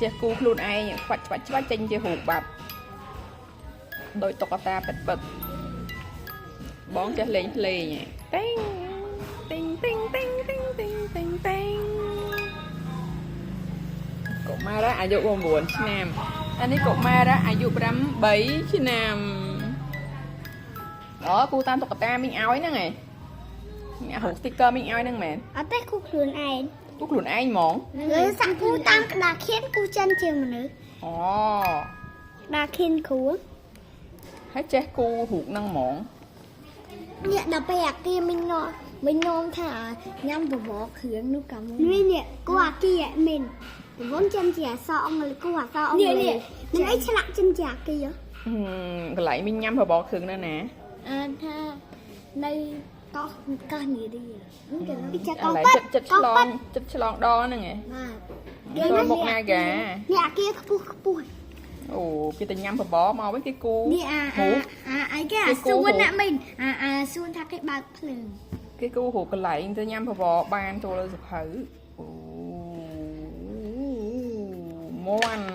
ចេះគូខ្លួនឯងខ្វាច់ខ្វាច់ខ្វាច់ចេញជារូបបាត់ដោយតុក្កតាពិតពិតបងចេះលេងភ្លេងឯងតេងតេងតេងតេងតេងតេងតេងតេងកុមារៈអាយុ9ឆ្នាំអានេះកុមារៈអាយុ8ឆ្នាំអូគូតាមតុក្កតាមីងឲ្យហ្នឹងឯងអ្នករូប sticker មីងឲ្យហ្នឹងមែន អត់ទេគូខ្លួនឯង គូខ្លួនឯងហ្មង លើសាក់គូតាមក្តារខៀនគូចិនជាមនុស្ស អូ ក្តារខៀនគ្រូ ហើយចេះគូរូបហ្នឹងហ្មង នេះដល់ពេលអាគាមីងនោមីងនោមថាញ៉ាំបបរគ្រឿងនោះកាមុននេះនេះគូអាគាមីនប្រវចិនជាអសអង់គ្លេសគូអសអង់គ្លេសនេះនឹងអីឆ្លាក់ចិនជាអាគា ហឹមកន្លែងមីងញ៉ាំបបរគ្រឿងហ្នឹងណា អានថានៅកោះកោះនារីគេចា កន្លែង កោះប៉ិត ចិត្តចិត្តឆ្លងចិត្តឆ្លងដងហ្នឹងឯង បាទ ចូលមុខណាកា នេះអាគាខ្ពស់ខ្ពស់ អូគេទៅញ៉ាំបបរមកវិញគេគូ នេះអាអាអាអីគេអាសួនណាមីនអាអាសួនថាគេបើកភ្លើង គេគូរូបកន្លែងទៅញ៉ាំបបរបានចូលលើសភៅអូមន់